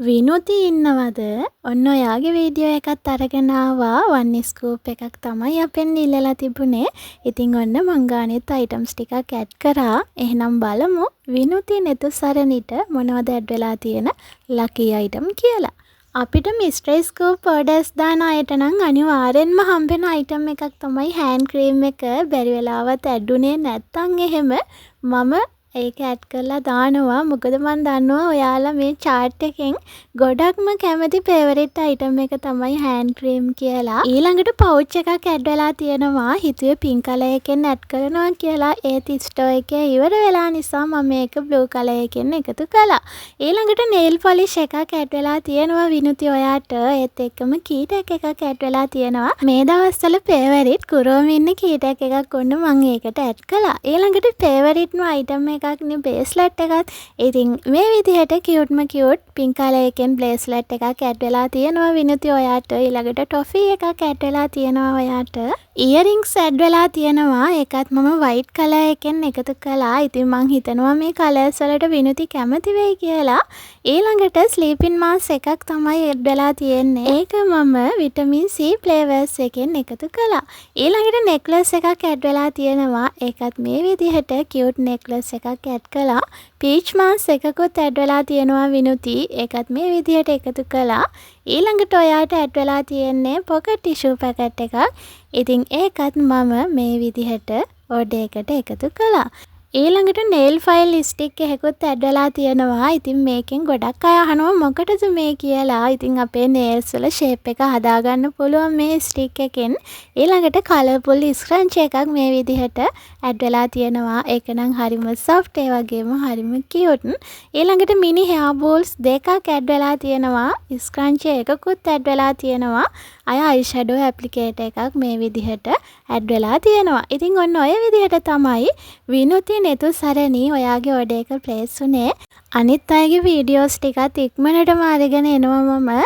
විනුති ඉන්නවද? ඔන්න ඔයාගේ වීඩියෝ එකත් අරගෙන ආවා. වන් ස්කූප් එකක් තමයි අපෙන් ඉල්ලලා තිබුණේ. ඉතින් ඔන්න මං ගානෙත් අයිටම්ස් ටිකක් ඇඩ් කරා. එහෙනම් බලමු විනුති නෙතුසරණිට මොනවද ඇඩ් වෙලා තියෙන ලකී අයිටම් කියලා. අපිට මිස්ට්‍රි ස්කූප් ඕඩර්ස් දාන අයට නම් අනිවාර්යෙන්ම හම්බෙන අයිටම් එකක් තමයි හෑන්ඩ් ක්‍රීම් එක. බැරි වෙලාවත් ඇඩ් වුණේ නැත්තම් එහෙම මම ඒක ඇඩ් කරලා දානවා. මොකද මං දන්නවා ඔයාලා මේ චාට් එකෙන් ගොඩක්ම කැමති ෆේවරිට් අයිටම් එක තමයි හෑන්ඩ් ක්‍රීම් කියලා. ඊළඟට පවුච් එකක් ඇඩ් වෙලා තියෙනවා. හිතුවේ පින්ක් කලර් එකෙන් ඇඩ් කරනවා කියලා. ඒත් ස්ටෝර් එකේ ඉවර වෙලා නිසා මම ඒක බ්ලූ කලර් එකෙන් එකතු කළා. ඊළඟට නේල් පොලිෂ් එකක් ඇඩ් වෙලා තියෙනවා විනුති ඔයාට. ඒත් එක්කම කී ටැග් එකක් ඇඩ් වෙලා තියෙනවා. මේ දවස්වල ෆේවරිට් කුරෝමි ඉන්න කී ටැග් එකක් ඔන්න මං ඒකට ඇඩ් කළා. ඊළඟට ෆේවරිට්ම අයිටම් එකක්නේ බ්‍රේස්ලට් එකත්. ඉතින් මේ විදිහට කියුට්ම කියුට් පින්ක් කලර් එකෙන් බ්‍රේස්ලට් එකක් ඇඩ් වෙලා තියෙනවා විනුති ඔයාට. ඊළඟට ටොෆී එකක් ඇඩ් වෙලා තියෙනවා ඔයාට. ඉයරින්ග්ස් ඇඩ් වෙලා තියෙනවා. ඒකත් මම වයිට් කලර් එකෙන් එකතු කළා. ඉතින් මං හිතනවා මේ කලර්ස් වලට විනුති කැමති වෙයි කියලා. ඊළඟට ස්ලීපින් මාස්ක් එකක් තමයි ඇඩ් වෙලා තියෙන්නේ. ඒක මම විටමින් C ෆ්ලේවර්ස් එකෙන් එකතු කළා. ඊළඟට නෙක්ලස් එකක් ඇඩ් වෙලා තියෙනවා. ඒකත් මේ විදිහට කියුට් නෙක්ලස් එකක් ඇඩ් කළා. පීච් මාස්ක් එකකුත් ඇඩ් වෙලා තියෙනවා විනුති. ඒකත් මේ විදිහට එකතු කළා. ඊළඟට ඔයාට ඇඩ් වෙලා තියෙන්නේ පොකට් ටිෂූ පැකට් එකක්. ඉතින් ඒකත් මම මේ විදිහට ඕඩර් එකට එකතු කළා. ඊළඟට නේල් ෆයිල් ස්ටික් එකකුත් ඇඩ් වෙලා තියෙනවා. ඉතින් මේකෙන් ගොඩක් අය අහනවා මොකටද මේ කියලා. ඉතින් අපේ නේල්ස් වල ෂේප් එක හදාගන්න පුළුවන් මේ ස්ටික් එකෙන්. ඊළඟට කලර්ෆුල් ස්ක්‍රන්ච් එකක් මේ විදිහට ඇඩ් වෙලා තියෙනවා. ඒක නම් හරිම සොෆ්ට්, ඒ වගේම හරිම කියුට්. ඊළඟට මිනි හෙයා බෝල්ස් දෙකක් ඇඩ් වෙලා තියෙනවා. ස්ක්‍රන්ච් එකකුත් ඇඩ් වෙලා තියෙනවා. අයි ෂැඩෝ ඇප්ලිකේටර් එකක් මේ විදිහට ඇඩ් වෙලා තියෙනවා. ඉතින් ඔන්න ඔය විදිහට තමයි විනුති නෙතුසරණී ඔයාගේ ඕඩර් එක ප්ලේස් වුණේ. අනිත් අයගේ වීඩියෝස් ටිකත් ඉක්මනටම අරගෙන එනවා මම.